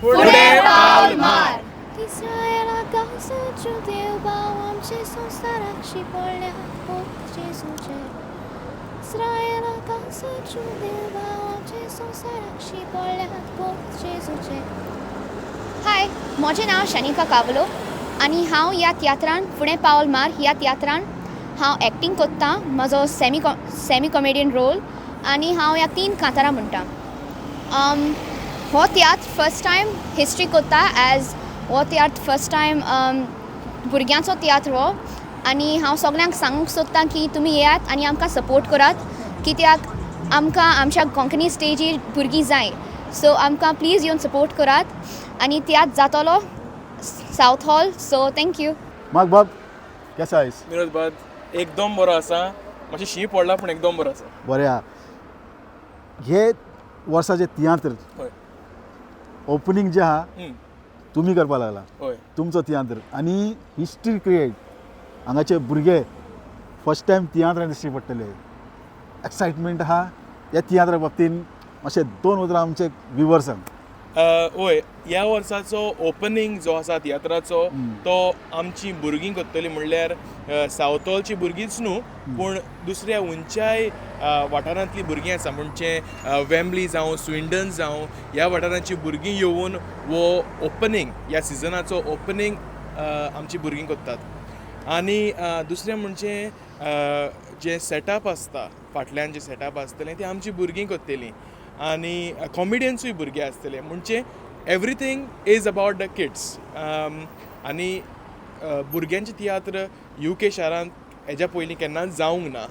फुडें पावल मार. इस्रायला गांवचो देव भाव आमचे संवसाराक शिंपडल्या भक्त जेजूचे. इस्रायला गांवचो देव भाव आमचे संवसाराक शिंपडल्या भक्त जेजूचे. हाय, म्हजें नांव शनिका कावलो आनी हांव ह्या तियात्रान, फुडें पावल मार ह्या तियात्रान हांव एक्टींग कोत्तां. म्हजो सेमी कॉमेडियन रोल आनी हांव ह्या तीन कांतारां म्हणटा. हो तियात्र फर्स्ट टायम हिस्ट्री कोत्ता, एज हो तियात्र फर्स्ट टायम भुरग्यांचो तियात्र हो आनी हांव सगल्यांक सांगूंक सोदतां की तुमी येयात आनी आमकां सपोर्ट करात, कित्याक आमकां आमच्या कोंकणी स्टेजीर भुरगीं जाय. सो आमकां प्लीज येवन सपोर्ट करात आनी तियात्र जातलो south hall. So thank you. माग बाब, केसो आयस? निरोज बाद, एकदम बरो आसा. मातशें शीं पडला, पूण एकदम बरो आसा. बरें आहा. हे वर्साचे तियात्र ओपनींग जे आहा तुमी करपा लागला. तुमचो तियात्र आनी हिस्ट्री क्रिएट. हांगाचे भुरगे फर्स्ट टायम तियात्रान दिश्टी पडटले. एक्सायटमेंट आहा ह्या तियात्रा बाबतीन? मातशें दोन उतरां आमचे विवर्सांक. हय, ह्या वर्साचो ओपनींग जो आसा तियात्राचो, तो आमची भुरगीं करतली. म्हणल्यार सावथॉलची भुरगींच न्हू, पूण दुसऱ्या उंच्याय वाठारांतलीं भुरगीं आसा, म्हणजे वेम्बली जावं, स्विंडन जावं, ह्या वाठारांची भुरगीं येवन हो ओपनींग, ह्या सिजनाचो ओपनींग आमची भुरगीं करतात. आनी दुसरें म्हणजे जें सेटअप आसता, फाटल्यान जें सेटअप आसतलें, तें आमची भुरगीं करतलीं आनी कॉमेडियन्सूय भुरगे आसतले. म्हणजे everything is about the kids. आनी भुरग्यांचे तियात्र युके शारांत हेज्या पयलीं केन्नाच जावंक ना.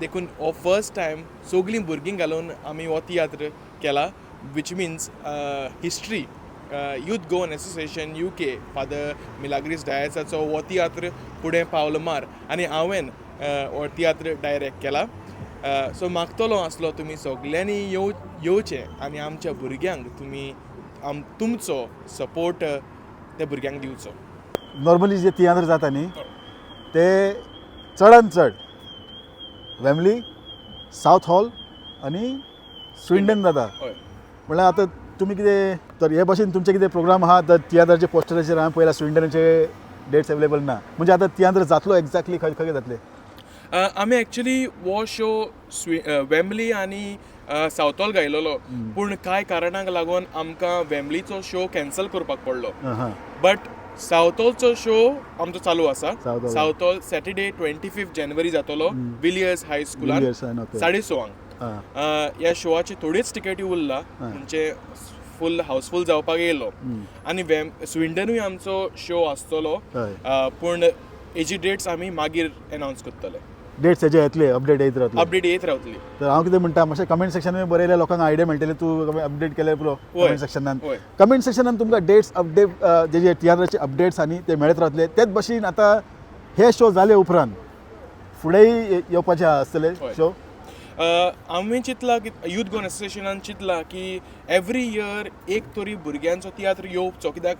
देखून हो फर्स्ट टायम सगळीं भुरगीं घालून आमी हो तियात्र केला, which means history. Youth Goan association UK, father Milagres डायसाचो हो तियात्र फुडें पावल मार आनी हांवें हो तियात्र डायरेक्ट केला. सो मागतलो आसलो तुमी सगल्यांनी येवचें आनी आमच्या भुरग्यांक तुमी तुमचो सपोर्ट त्या भुरग्यांक दिवचो. नॉर्मली जे तियात्र जाता न्ही, ते चडान चड वेमली, सावथ हॉल आनी स्विंडन जाता. म्हणल्यार आतां तुमी कितें तर हे भाशेन तुमचे कितें प्रोग्राम आहा? तर तियात्राचे पोस्टराचेर हांवें पळयला, स्विंडनाचे डेट्स अवेलेबल ना. म्हणजे आतां तियात्र जातलो, एक्झॅक्टली खंय खंय जातले? आमी एक्चुली हो शो वेम्बली आनी सावथॉल गायलेलो, पूण कांय कारणांक लागून आमकां वेम्बलीचो शो कॅन्सल करपाक पडलो. बट सावथॉलचो शो आमचो चालू आसा. सावथॉल. सावथॉल सॅटर्डे 25 जानेवारी जातलो, विलियर्स हाय स्कुलान. विलियर्सान, ओके. 6:30. ह्या शोआची थोडीच टिकेटी उरला, म्हणजे फूल हाऊसफूल जावपाक येयलो. आनी स्विंडनूय आमचो शो आसतलो. पूण हेजी डेट्स आमी मागीर अनावन्स करतले. डेट्स हेजे येतले, अपडेट येत रावतले. अपडेट येत रावतली. तर हांव कितें म्हणटा, मातशें कमेंट सेक्शनान बरयल्या लोकांक आयडिया मेळटली. तूं अपडेट केल्यार पुरो. कमेंट सेक्शनान. कमेंट सेक्शनान तुमकां डेट्स अपडेट, जे जे तियात्राचे अपडेट्स आनी ते मेळत रावतले. तेच भशेन आतां हे शो जाले उपरांत फुडेंय येवपाचे आसतले शो? आमी चिंतला की, यूथ गोवन एसोसिएशनान चिंतला की एवरी इयर एक तरी भुरग्यांचो तियात्र येवचो, कित्याक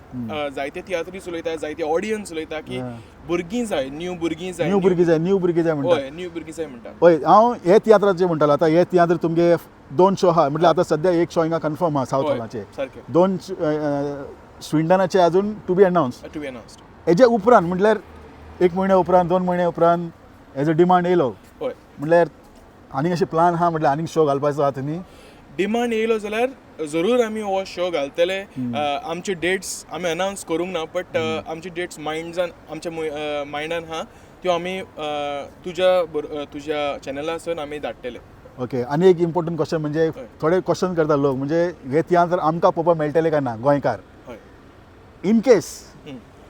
जायते तियात्रीस उलयता, जायते ऑडियन्स उलयता की भुरगीं जाय, न्यू भुरगीं जाय. न्यू भुरगीं जाय, न्यू भुरगीं जाय म्हणटा. हय, न्यू भुरगीं जाय म्हणटा. हय, हांव हे तियात्राचे म्हणटालो. आतां हे तियात्र तुमगे दोन शो आहा, म्हटल्यार आतां सद्या एक शो हिंगा कन्फर्म आहा सावथ हॉलाचे. दोन स्विंडनाचे अजून to be announce. To be announced. हेजे उपरांत, म्हटल्यार एक म्हयन्या उपरांत, 2 म्हयन्या उपरांत हेजो डिमांड येयलो, म्हटल्यार आनीक अशें प्लान आहा, म्हटल्यार आनीक शो घालपाचो आहा तुमी? डिमांड येयलो जाल्यार जरूर आमी हो शो घालतले. आमचे डेट्स आमी अनावन्स करूंक ना, बट आमचे डेट्स मायंड्सान, आमच्या मायंडान आहा, त्यो आमी तुज्या चॅनलासून आमी धाडटले. ओके, आनी एक इम्पॉर्टंट क्वेश्चन, म्हणजे थोडे क्वेश्चन करता लोक, म्हणजे हे तियात्र आमकां पळोवपाक मेळटले काय ना गोंयकार? इन केस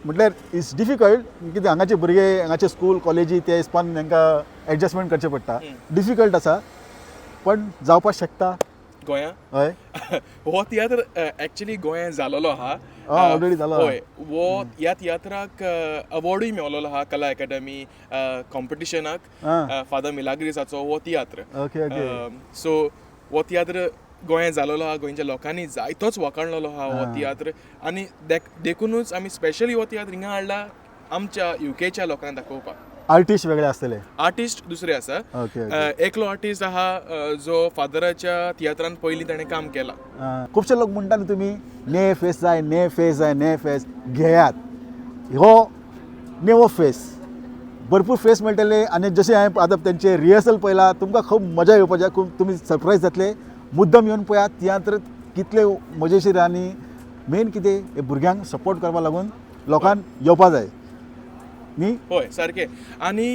म्हटल्यार it's difficult, कित्याक हांगाचे भुरगे, हांगाचे स्कूल कॉलेजी ते हिसपान तांकां एडजस्टमेंट करचें पडटा. डिफिकल्ट आसा, पण जावपाक शकता? गोंया? हय. हो तियात्र एक्चुली गोंयांत जालोलो आहा. Already जालो आहा. हय, हो ह्या तियात्राक अवॉर्डूय मेवलोलो आहा कला अकादमी कॉम्पिटिशनाक. फादर मिलाग्रिसाचो हो तियात्र. ओके ओके सो हो तियात्र गोंयांत जालोलो आहा. गोंयच्या लोकांनी जायतोच वखाणलेलो आहा हो तियात्र आनी देखुनूच आमी स्पेशली हो तियात्र हिंगा हाडला आमच्या युकेच्या लोकांक दाखोवपाक. आर्टिस्ट वेगळे आसतले. आर्टिस्ट दुसरे आसा. एकलो आर्टिस्ट आहा जो फादराच्या तियात्रान पयलीं ताणें काम केलां. खुबशे लोक म्हणटा न्ही तुमी ने फेस जाय, ने फेस जाय, ने फेस घेयात. हो नेवो फेस, भरपूर फेस मेळटले. आनी जशें हांवें आतां तेंचे रिहर्सल पळयला, तुमकां खूब मजा येवपाची, खूब तुमी सरप्रायज जातले. मुद्दम येवन पळयात तियात्र कितले मजेशीर. आनी मेन कितें, हे भुरग्यांक सपोर्ट करपा लागून लोकांक येवपा जाय न्ही. हय सारकें. आनी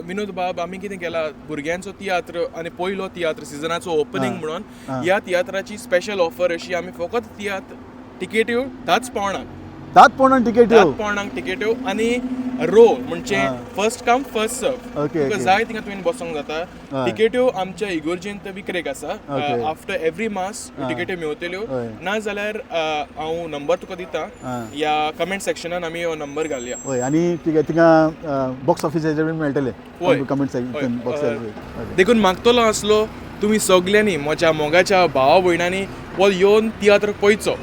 विनोद बाब, आमी कितें केला, भुरग्यांचो तियात्र आनी पयलो तियात्र सिजनाचो ओपनींग म्हणून ह्या तियात्राची स्पेशल ऑफर अशी आमी फकत तियात्र टिकेट्यो 10 पावणांक, 10 पावणांक टिकेट्यो, 10 पावणांक टिकेट्यो. आनी रो म्हणजे फर्स्ट कम फर्स्ट सर्व, तुका जाय थिंगा तुवें बसोंक जाता. टिकेट्यो आमच्या इगोर्जेंत विक्रेक आसा. आफ्टर एवरी मास टिकेट्यो मेवतल्यो. ना जाल्यार हांव नंबर तुका दिता, ह्या कमेंट सेक्शनान आमी हो नंबर घालया. हय, आनी थिंगा बॉक्स ऑफिसाचेर मेळटले कमेंट सेक्शन बॉक्स. देखून मागतलो आसलो तुमी सगल्यांनी म्हज्या मोगाच्या भावा भयणांनी हो येवन तियात्र पळयचो.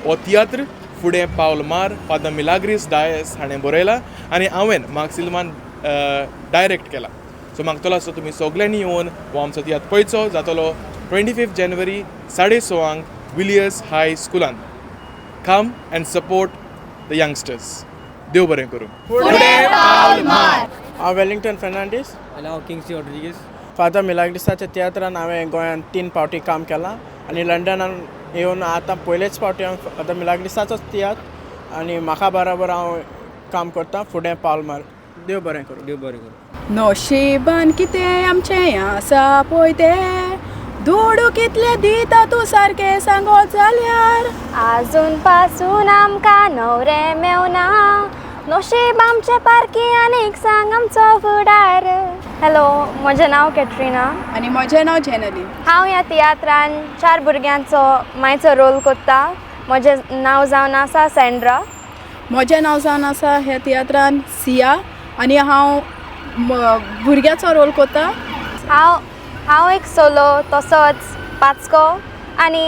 हो तियात्र फुडें पावल मार फादर मिलाग्रीस डायस हाणें बरयला आनी हांवें मार्क सिल्वान डायरेक्ट केला. सो मागतलो आसलो तुमी सगल्यांनी येवन हो आमचो तियात्र पळयचो. जातलो 25 जानेवारी 6:30 विलियर्स हाय स्कुलान. Come and support the youngsters. देव बरें करूं. हांव वेलिंगटन फेर्नांडीस. आनी हांव किंग्सी रॉड्रिगीस. फादर मिलाग्रिसाच्या तियात्रान हांवें गोंयांत 3 फावटी काम केलां आनी लंडनान येवन आतां पयलेच फावटी हांव फादर मिलाग्रिसाचोच तियात्र आनी म्हाका बराबर हांव काम करता. फुडें पावल मार. देव बरें करूं. देव बरें करूं. नशिबान कितें आमचें आसा पळय तें, दुडू कितले दिता तूं सारकें सांगत जाल्यार. आजून पासून आमकां न्हवरे मेवना, नशीब आमचें पारकी आनीक सांग आमचो फुडार. हॅलो, म्हजें नांव कॅटरिना. आनी म्हजें नांव जेनली. हांव ह्या तियात्रान 4 भुरग्यांचो मायचो रोल करता. म्हजें नांव जावन आसा सँड्रा. म्हजें नांव जावन आसा ह्या तियात्रान सिया आनी हांव भुरग्याचो रोल करता. हांव एक सोलो तसोच पाचको आनी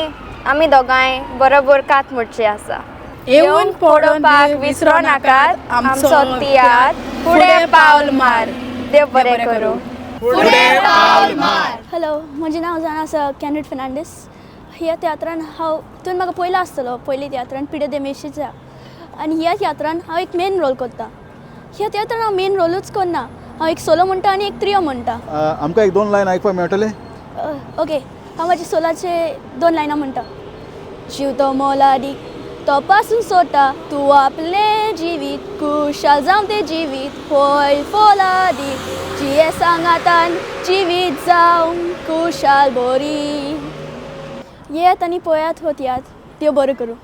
आमी दोगांय बरोबर कात मोडची आसा. येवन पळोवपाक विसरो नाकात आमचो तियात्र फुडें पावल मार. देव बरें करूं. हॅलो, म्हजें नांव जावन आसा कॅनड फेर्नांडीस. ह्या तियात्रान हांव तुवें म्हाका पयलो आसतलो, पयली तियात्रान पिडे देमेशीचा. आनी ह्या तियात्रान हांव एक मेन रोल करता. ह्या तियात्रान हांव मेन रोलूच करना, हांव एक सोलो म्हणटा आनी एक त्रियो म्हणटा. आमकां 1-2 लायन आयकपाक मेळटले? ओके, हांव म्हाजे सोलाचे 2 लायनां म्हणटा. जीव तो मोलादीक तो पासून सोडटा, तूं आपलें जिवीत खुशाल जावं तें जिवीत होय फोलादीक जिये सांगातान जिवीत जावं खुशाल बोरी. येयात आनी पळयात हो तियात्र. देव बरें करूं.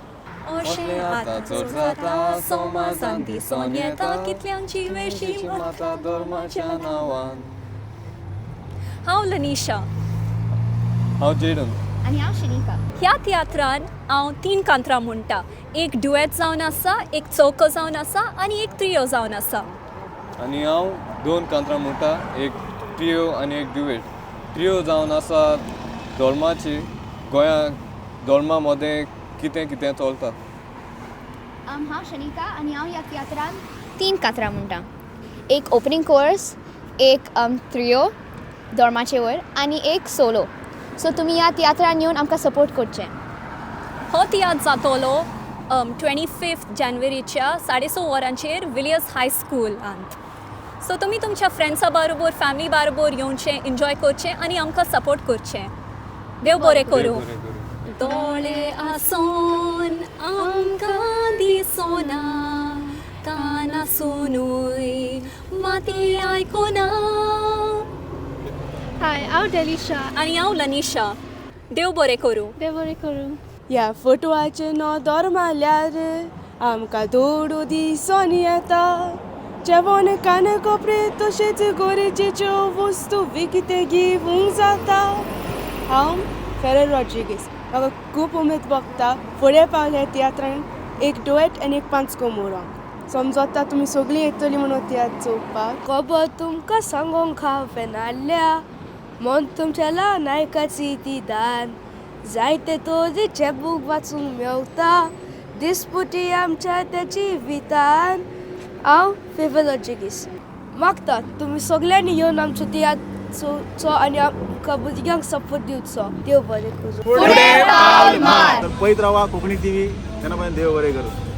अशें आतां चड जाता समाजान दिसोन येता कितल्यांची वेशी माता धर्माच्या नांवान. हांव लनिशा. हांव जेडन. आनी हांव शिनिका. ह्या तियात्रान हांव 3 कांतरां म्हणटा. एक डुएट जावन आसा, एक चौको जावन आसा आनी एक त्रियो जावन आसा. आनी हांव 2 कांतरां म्हणटा, एक ट्रियो आनी एक ड्युएट. ट्रियो जावन आसा धर्माची, गोंया धर्मा मदें कितें कितें चलता. हांव शनिका आनी हांव ह्या तियात्रान 3 कातरां म्हणटा. एक ओपनींग कोर्स, एक त्रियो धर्माचे वयर आनी एक सोलो. सो तुमी ह्या तियात्रान येवन आमकां सपोर्ट करचें. हो तियात्र जातलो 25 जानेवारीच्या 6:30 वरांचेर विलियर्स हाय स्कुलांत. सो तुमी तुमच्या फ्रेंड्सा बरोबर, फॅमिली बरोबर येवचें, एन्जॉय करचें आनी आमकां सपोर्ट करचें. देव बरें करूं. दोळे आसोन आमकां दिसोना, कान आसुनूय माती आयकोना. हाय, हांव डेलिशा. आनी हांव लनिशा. देव बरें करूं. देव बरें करूं. ह्या फोटवाचें नदर मारल्यार आमकां दुडू दिसोन येता. जेवण कान कपडे तशेंच गरजेच्यो वस्तू विकते घेवंक जाता. हांव फेरर रॉड्रिगीस. म्हाका खूब उमेद भोगता फुडें पावल ह्या तियात्रान एक डुएट आनी एक पांचको मोरोंक. समजता तुमी सगळीं येतलीं म्हणून तियात्र चोवपाक. खबर तुमकां सांगोंक हांवें हाडल्या, मन तुमच्या नायकाची ती दान. जायते तोरीचे बूक वाचूंक मेवता, दिसपुटी आमच्या त्या जिवितान. हांव फेवर रॉड्रिगीस. मागता तुमी सगळ्यांनी येवन आमचो तियात्र चोवचो आनी आमकां भुरग्यांक सपोर्ट दिवचो. देव बरें करूं. तर पळयत रावा कोंकणी टीव्ही. तेन्ना पर्यंत देव बरें करूं.